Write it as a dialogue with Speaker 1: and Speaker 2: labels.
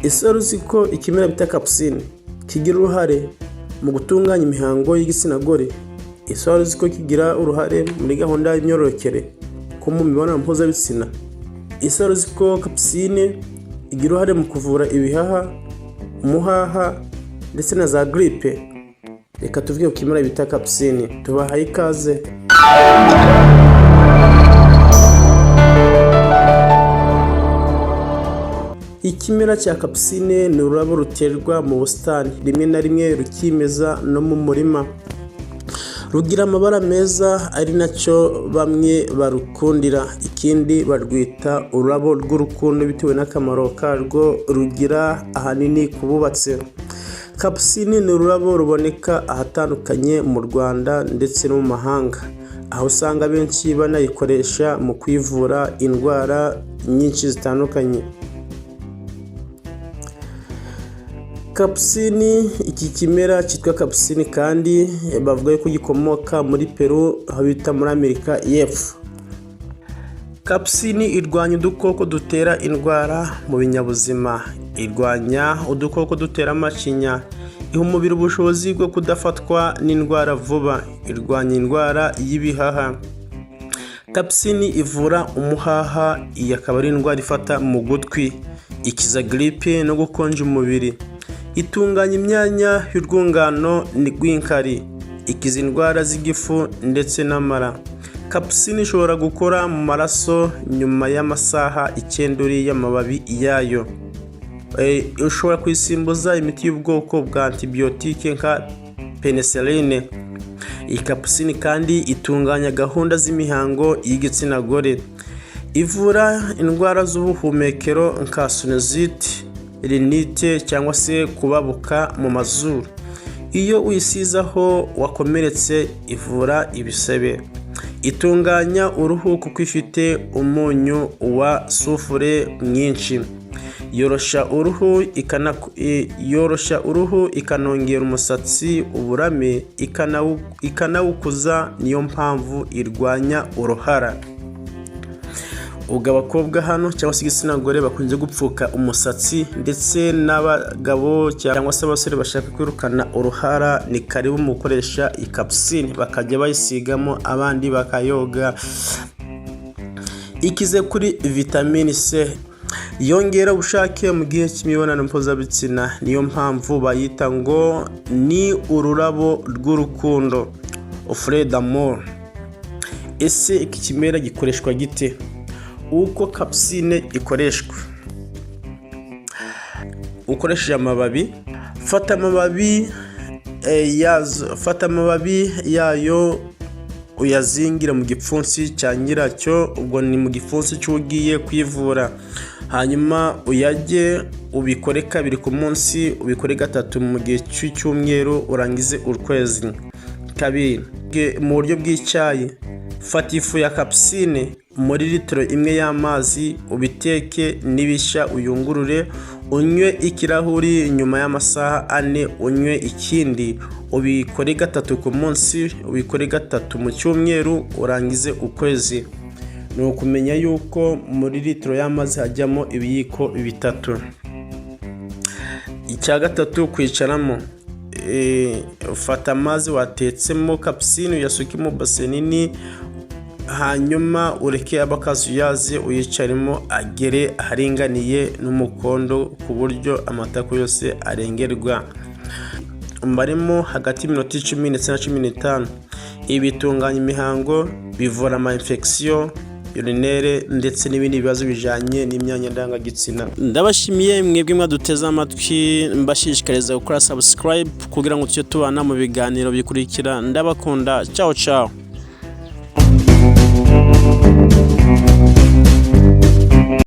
Speaker 1: Ese wari uzi ko ikimera bita capucine kigira uruhare mu gutunganya imihango y'igitsina gore? Ese wari uzi ko kigira uruhare muri gahunda y'imyororokere ko mu mibonano mpuzabitsina? Ese wari uzi ko capucine igira uruhare mu kuvura ibihaha, umuhaha ndetse na za giripe? Reka tuvuge ku kimera bita capucine. Tubahaye ikaze. Ikimera cya capucine ni ururabo ruterwa mu busitani, rimwe na rimwe rukimeza no mu murima. Rugira amabara meza ari nacyo bamwe barukundira, ikindi barwita ururabo rw'urukundo bitewe n'akamaro karwo rugira ahanini ku bubatse. Capucine ni ururabo ruboneka ahatandukanye mu Rwanda ndetse no mu mahanga, aho usanga benshi banayikoresha mu kwivura indwara nyinshi zitandukanye. Capucine, iki kimera cyitwa capucine kandi bavuga yuko gikomoka muri Peru, aho bita muri Amerika y'Epfo. Capucine irwanya udukoko dutera indwara mu binyabuzima, irwanya udukoko dutera amacinya, iha umubiri ubushobozi bwo kudafatwa n'indwara vuba, irwanya indwara y'ibihaha. Capucine ivura umuhaha, iyi akaba ari indwara ifata mu gutwi, ikiza giripe no gukonja umubiri, itunganya imyanya y'urwungano rw'inkari, ikiza indwara z'igifu ndetse n'amara. Capucine ishobora gukora mu maraso nyuma y'amasaha 9 uriye amababi yayo. Ushobora kuyisimbuza imiti y'ubwoko bwa antibiyotike nka penicilline. Iyi capucine kandi itunganya gahunda z'imihango y'igitsina gore, ivura indwara z'ubuhumekero nka sinusite, rinite cyangwa se kubabuka mu mazuru. Iyo uyisize aho wakomeretse ivura ibisebe. Itunganya uruhu kuko ifite umunyu wa sufure mwinshi. Yoroshya uruhu ikanongera umusatsi uburame, ikanawukuza, niyo mpamvu irwanya uruhara. Ubwo abakobwa hano cyangwa se igitsina gore bakunze gupfuka umusatsi, ndetse n'abagabo cyangwa se abasore bashaka kwirukana uruhara, ni karibu mu gukoresha iyi capucine, bakajya bayisigamo abandi bakayoga. Ikize kuri vitamini C, yongera ubushake mu gihe cy'imibonano mpuzabitsina, niyo mpamvu bayita ngo ni ururabo rw'urukundo, fleur d'amour. Ese iki kimera gikoreshwa gite? Uko capucine ikoreshwa: ukoresheje amababi, fata amababi yayo uyazingira mu gipfunsi cya nyiracyo, ubwo ni mu gipfunsi cy'ugiye kwivura, hanyuma uyarye, ubikore kabiri ku munsi, ubikore gatatu mu gihe cy'icyumweru, urangize ukwezi. Kabiri, mu buryo bw'icyayi, fata ifu ya capucine muri litiro imwe y'amazi, ubiteke nibishya uyungurure, unywe ikirahuri, nyuma y'amasaha 4 unywe ikindi, ubikore gatatu ku munsi, ubikore gatatu mu cyumweru, urangize ukwezi. Ni ukumenya yuko muri litiro y'amazi hajyamo ibiyiko 3. Icya gatatu, kwicaramo. Fata amazi watetsemo capucine uyasuke mu base nini, hanyuma ureke abe akazuyaze, uyicaremo agere aharinganiye n'umukondo ku buryo amatako yose arengerwa. Umaremo hagati y'iminota 10 ndetse na 15. Ibi bitunganya imihango, bivura ama infection urinaire ndetse n'ibindi bibazo bijyanye n'imyanya ndangagitsina. Ndabashimiye mwebwe mwaduteze amatwi, mbashishikariza gukora subscribe kugira ngo tujye tubana mu biganiro bikurikira. Ndabakunda, ciao ciao.